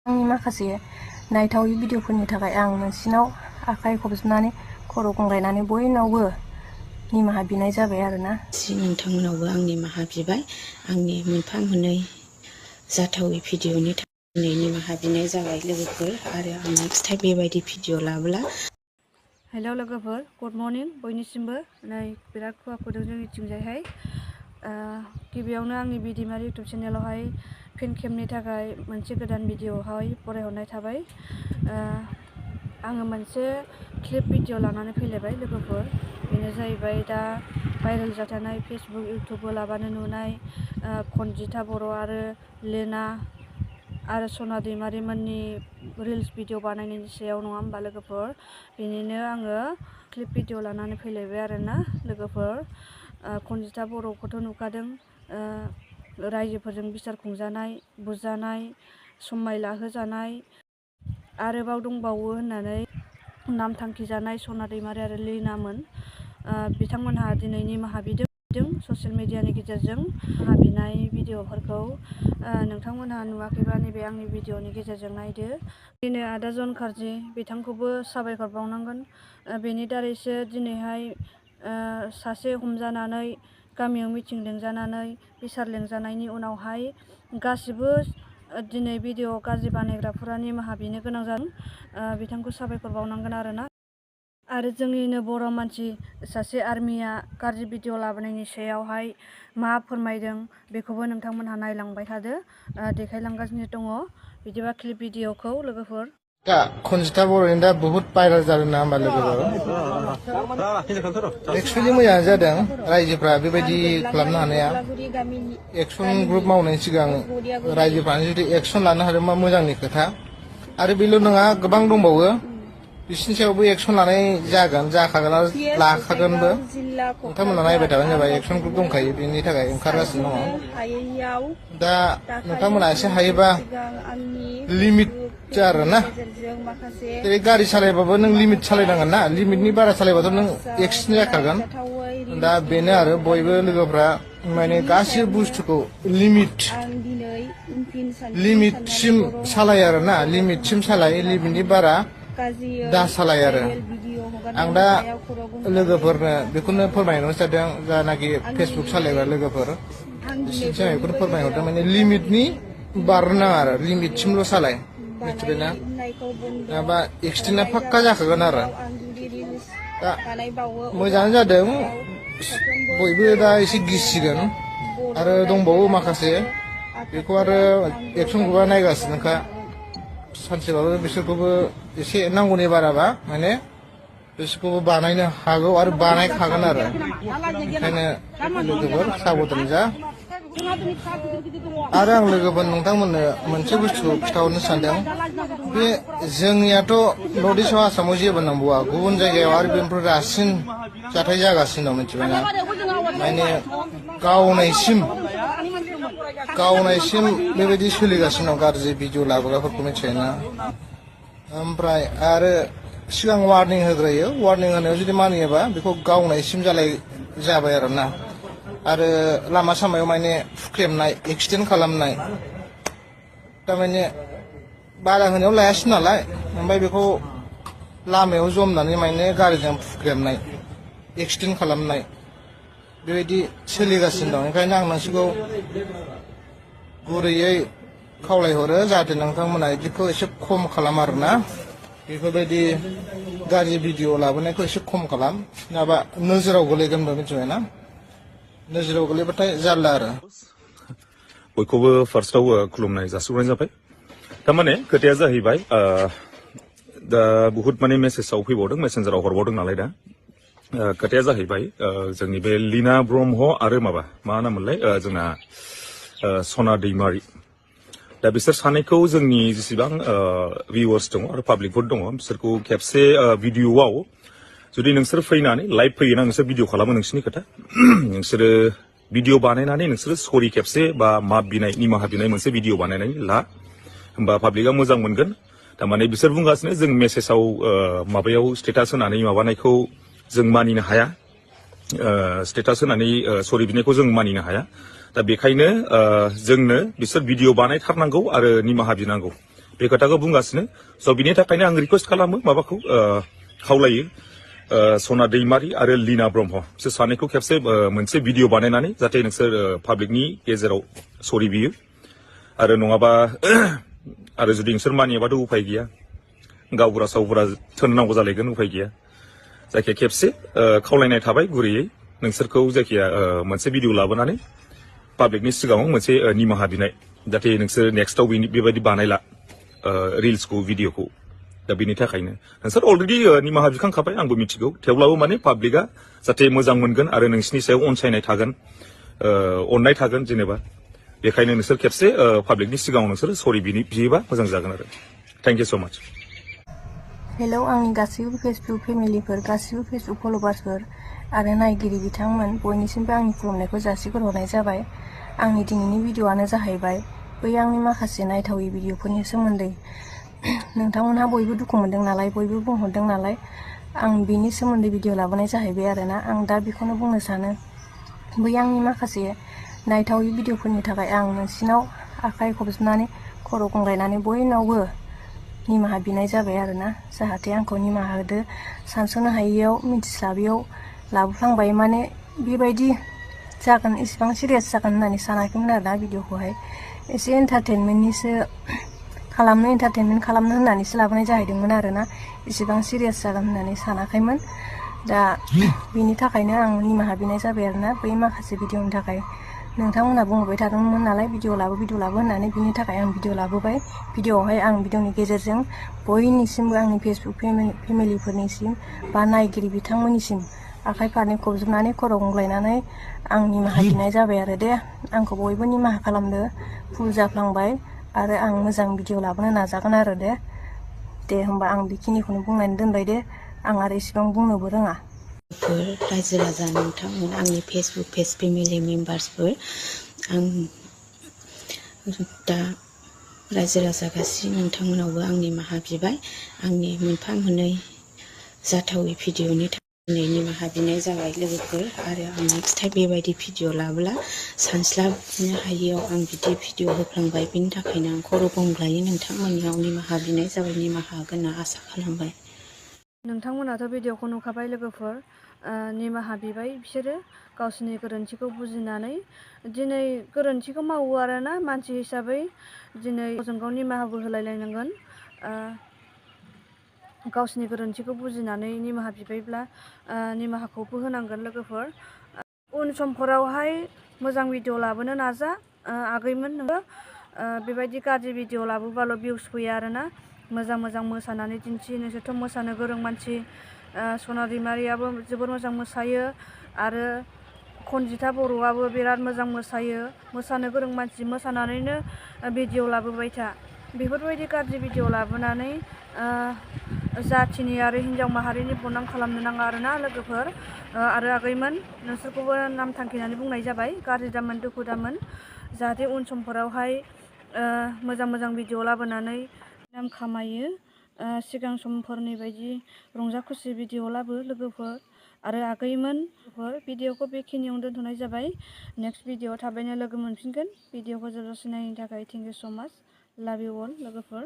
आंनि माखासे नायथावै भिडिअफोरनि थाखाय आं मोनसेनाव आखाइ खबजोबनानै खर' गंग्लायनानै बयनावबो निमाहा बिनाय जाबाय आरोना। नोंथांमोनावबो आं निमाहा बिबाय। आंनि मोनफा मोननै जाथावै भिडिअनि थाखाय निमाहा बिनाय जाबाय लोगोफोर, आरो आं नेक्स्ट टाइम बेबायदि भिडिअ लाबोला। हेलौ लोगोफोर, गुड मर्निं बयनिसिमबो। नै बिराद खुवा खुदों जोंनिथिंजायहाय। गिबियावनो आंनि बिदिमारि इउटुब चेनेलावहाय फिन खेबनि थाखाय मोनसे गोदान भिडिअहाय फरायहरनाय थाबाय। आङो मोनसे क्लिप भिडिअ लानानै फैलायबाय लोगोफोर। बेनो जाहैबाय दा भाइरेल जाथानाय फेसबुक इउटुब लाबानो नुनाय खनजिथा बर' आरो लेना आरो सना दैमारि मोननि रिल्स भिडिअ बानायनायनि सायाव, नङा होमबा लोगोफोर। बेनिनो आङो क्लिप भिडिअ लानानै फैलायबाय आरोना लोगोफोर। खनजिथा बर'खौथ' नुखादों, रायजोफोरजों बिसार खुंजानाय, बुजानाय, समाय लाहोजानाय, आरोबाव दंबावो होननानै नाम थांखि जानाय सना दैमारि आरो लिनामोन। बिथांमोनहा दिनै निमाहा बिदों ससियेल मिडियानि गेजेरजों। निमाहा बिनाय भिडिअफोरखौ नोंथांमोनहा नुवाखैबा नैबे आंनि भिडिअनि गेजेरजों नायदो। दिनै आदा जन खार्जि बिथांखौबो साबायखर बावनांगोन। बेनि दारैसो दिनैहाय सासे हमजानानै गामियाव मिथिं लिंजानानै बिसार लिंजानायनि उनावहाय गासिबो दिनै भिडिअ गाज्रि बानायग्राफोरा निमाहा बिनो गोनां जादों। बिथांखौ साबायखर बावनांगोन आरोना। आरो जोंनिनो बर' मानसि सासे आर्मिया गाज्रि भिडिअ लाबोनायनि सायावहाय मा फोरमायदों बेखौबो नोंथांमोनहा नायलांबाय थादो, देखायलांगासिनो दङ। बिदिबा क्लिप भिडिअखौ लोगोफोर। दा खनजिथा बर'नि दा बहुत भाइरेल जादों ना होमबा लोगोफोर। एक्सुवेलि मोजाङानो जादों रायजोफ्रा बेबायदि खालामनो हानाया। एक्सन ग्रुप मावनायनि सिगां रायजोफ्रानो जुदि एक्सन लानो हादोंबा मोजांनि खोथा। आरो बेल' नङा, गोबां दंबावो। बिसिनि सायावबो एक्सन लानाय जागोन, जाखागोन आरो लाखागोनबो। नोंथांमोना नायबाय थाबानो जाबाय, एक्सन ग्रुप दंखायो, बेनि थाखाय ओंखारगासिनो दङ। दा नोंथांमोना एसे हायोबा लिमिट आरोना, जेरै गारि सालायबाबो नों लिमिट सालायनांगोन ना। लिमिटनि बारा सालायबाथ' नों एक्सिडेन्ट जाखागोन। दा बेनो आरो बयबो लोगोफ्रा माने गासिबो बुस्थुखौ लिमिटसिम सालाय आरोना, लिमिटसिम सालाय, लिमिटनि बारा दा सालाय आरो। आं दा लोगोफोरनो बेखौनो फोरमायहरनो सानदों, जानाखि फेसबुक सालायग्रा लोगोफोर, बिसोरनिसिम बेखौनो फोरमायहरदों, माने लिमिटनि बारनो नाङा आरो, लिमिटसिमल' सालाय, मिथिबायना। नङाबा एक्सिडेन्टआ फाक्का जाखागोन आरो। दा मोजाङानो जादों, बयबो दा एसे गिसिगोन। आरो दंबावो माखासे, बेखौ आरो एक्सन ग्रुपआ नायगासिनोखा। सानसेबाबो बिसोरखौबो एसे नांगौनि बाराबा माने बिसोरखौबो बानायनो हागौ आरो बानायखागोन आरो। ओंखायनो लोगोफोर साबधान जा। आरो आं लोगोफोर नोंथांमोननो मोनसे बुस्थुखौ खिन्थाहरनो सानदों। बे जोंनियाथ' नर्थ इस्टआव आसामाव जेबो नांबावा, गुबुन जायगायाव आरो बेनिफ्राय रासिन जाथाय जागासिनो दं, मिथिबायना। माने गावनायसिम बेबायदि सोलिगासिनो दं, गाज्रि भिडिअ लाबोग्राफोरखौ, मिथिबायना। ओमफ्राय आरो सिगां वार्निं होग्रोयो, वार्निं होनायाव जुदि मानियोबा बेखौ गावनायसिम जाबाय आरोना। आरो लामा सामायाव माने फुख्रेमनाय, एक्सिडेन्ट खालामनाय, थारमाने बादा होनायाव लायासै नालाय, ओमफ्राय बेखौ लामायाव जमनानै माने गारिजों फुख्रेमनाय, एक्सिडेन्ट खालामनाय, बेबायदि सोलिगासिनो दं। ओंखायनो आं नोंसोरखौ गुरैयै खावलायहरो, जाहाथे नोंथांमोना बिदिखौ एसे खम खालाम आरोना। बेफोरबायदि गाज्रि भिडिअ लाबोनायखौ एसे खम खालाम, नङाबा नोजोराव गोलैगोनबो, मिथिबायना। नोजोराव गोलैबाथाय जारला आरो। बयखौबो फार्स्टआव खुलुमनाय जासिहरनाय जाबाय। थारमाने खोथाया जाहैबाय, दा बुहुत माने मेसेजाव फैबावदों, मेसेन्जाराव हरबावदों नालाय। दा खोथाया जाहैबाय, जोंनि बे लिना ब्रह्म आरो मा नाममोनलाय जोंना सना दैमारि। दा बिसोर सानैखौ जोंनि जेसेबां भिउवार्स दङ आरो पाब्लिकफोर दङ, बिसोरखौ खेबसे भिडिअआव जुदि नोंसोर फैनानै लाइभ फैयोना, नोंसोर भिडिअ खालामो, नोंसोरनि खोथा। नोंसोरो भिडिअ बानायनानै नोंसोरो सरि खेबसे बा माफ बिनाय, निमाहा बिनाय मोनसे भिडिअ बानायनानै ला, होमबा पाब्लिकआ मोजां मोनगोन। थारमाने बिसोर बुंगासिनो जों मेसेजाव माबायाव स्टेटास होनानै माबानायखौ जों मानिनो हाया, स्टेटास होनानै सरि बिनायखौ जों मानिनो हाया। दा बेखायनो जोंनो बिसोर भिडिअ बानायथारनांगौ आरो निमाहा बिनांगौ। बे खोथाखौ बुंगासिनो स' बिनि थाखायनो आं रिकुवेस्ट खालामो माबाखौ खावलायो सना दैमारी आरो लीना ब्रह्म बिसोर सानैखौ खेबसे मोनसे भिडिअ बानायनानै जाहाथे नोंसोर पाब्लिकनि गेजेराव सरि बियो आरो नङाबा आरो जुदि नोंसोर मानियाबाथ' उफाय गैया गावबुरा सावबुरा थोननांगौ जालायगोन उफाय गैया जायखिया खेबसे खावलायनाय थाबाय गुरैयै नोंसोरखौ जायखिया मोनसे भिडिअ लाबोनानै पाब्लिकनि सिगाङाव मोनसे निमाहा बिनाय जाहाथे नोंसोर नेक्स्टआव बेबायदि बानायला रिल्सखौ भिडिअखौ दा बेनि थाखायनो नोंसोर अलरेडि निमाहा बिखांखाबाय आंबो मिथिगौ थेवब्लाबो माने पाब्लिकआ जाहाथे मोजां मोनगोन आरो नोंसिनि सायाव अनसायनाय थागोन अननाय थागोन जेनेबा बेखायनो नोंसोर खेबसे पाब्लिकनि सिगाङाव नोंसोर सरि बियोबा मोजां जागोन आरो थेंक इउ स' माच हेलौ आंनि गासैबो फेसबुक फेमिलिफोर गासैबो फेसबुक फलोवार्सफोर आरो नायगिरि बिथांमोन बयनिसिमबो आंनि खुलुमनायखौ जासिहरनाय जाबाय आंनि दिनैनि भिडिअआनो जाहैबाय बै आंनि माखासे नायथावै भिडिअफोरनि सोमोन्दै नोंथांमोनहा बयबो दुखु मोनदों नालाय बयबो बुंहरदों नालाय आं बिनि सोमोन्दै भिडिअ लाबोनाय जाहैबाय आरोना आं दा बेखौनो बुंनो सानो बै आंनि माखासे नायथावै भिडिअफोरनि थाखाय आं नोंसिनाव आखाइ खबजबनानै खर' गंग्लायनानै बयनावबो निमाहा बिनाय जाबाय आरोना जाहाथे आंखौ निमाहा होदो सानस'नो हायैयाव मिथिस्लाबैयाव लाबोफ्लांबाय माने बेबायदि जागोन इसेबां सिरियास जागोन होननानै सानाखैमोन आरोना भिडिअखौहाय एसे एन्टारटेनमेन्ट खालामनो होननानैसो लाबोनाय जाहैदोंमोन आरोना इसेबां सिरियास जागोन होननानै सानाखैमोन दा बेनि थाखायनो आं निमाहा बिनाय जाबाय आरोना बै माखासे भिडिअनि थाखाय नोंथांमोनहा बुंबाय थादोंमोन नालाय भिडिअ लाबो होननानै बिनि थाखाय आं भिडिअ लाबोबाय भिडिअआवहाय आं भिडिअनि गेजेरजों बयनिसिमबो आंनि फेसबुक फेमिलिफोरनिसिम बा नायगिरि बिथांमोननिसिम आखाइ फारनै खबजबनानै खर' गंग्लायनानै आं निमाहा बिनाय जाबाय आरो दे आंखौ बयबो निमाहा खालामदो भुल जाफ्लांबाय आरो आं मोजां भिडिअ लाबोनो नाजागोन आरो दे होमबा आं बेखिनिखौनो बुंनानै दोनबाय दे आं आरो इसेबां बुंनोबो रोङा रायजो राजा नोंथांमोन आंनि फेसबुक पेज फेमिलि मेम्बार्सफोर आं दा रायजो राजा गासैबो नोंथांमोनावबो आं निमाहा बिबाय आंनि मोनफा मोननै जाथावै भिडिअनि थाखाय निमाहा बिनाय जाबाय लोगोफोर आरो आं नेक्स्ट टाइम बेबायदि भिडिअ लाबोला सानस्लाबनो हायैयाव आं बिदि भिडिअ होफ्लांबाय बिनि थाखायनो आं खर' गंग्लायै नोंथांमोननियाव निमाहा बिनाय जाबाय निमाहा होगोन होनना आसा खालामबाय नोंथांमोनाथ' भिडिअखौ नुखाबाय लोगोफोर निमाहा बिबाय बिसोरो गावसोरनि गोरोन्थिखौ बुजिनानै दिनै गोरोन्थिखौ मावो आरोना मानसि हिसाबै दिनै गावजों गाव निमाहाबो होलायलायनांगोन गावसोरनि गोरोन्थिखौ बुजिनानै निमाहा बिबायब्ला निमाहाखौबो होनांगोन लोगोफोर उन समफोरावहाय मोजां भिडिअ लाबोनो नाजा आगैमोन नोङो बेबायदि गाज्रि भिडिअ लाबोबाल' भिउस फैया आरोना मोजां मोसानानै दिन्थि नोंसोरथ' मोसानो गोरों मानसि सना दैमारियाबो जोबोर मोजां मोसायो आरो खनजिथा बर'आबो बिराद मोजां मोसानो गोरों मानसि मोसानानैनो भिडिअ लाबोबाय था बेफोरबायदि गाज्रि भिडिअ लाबोनानै जाथिनि आरो हिन्जाव माहारिनि बदनाम खालामनो नाङा आरोना लोगोफोर आरो आगैमोन नोंसोरखौबो नाम थांखिनानै बुंनाय जाबाय गाज्रि दामोन दुखु दामोन जाहाथे उन समफोरावहाय मोजां भिडिअ लाबोनानै नाम खामायो सिगां समफोरनि बायदि रंजा खुसि भिडिअ लाबो लोगोफोर आरो आगैमोन भिडिअखौ बेखिनियावनो दोनथ'नाय जाबाय नेक्स्ट भिडिअ थाबैनो लोगो मोनफिनगोन भिडिअखौ जोबजासिम नायनायनि थाखाय थेंक इउ स' माच लाभ इउ अल लोगोफोर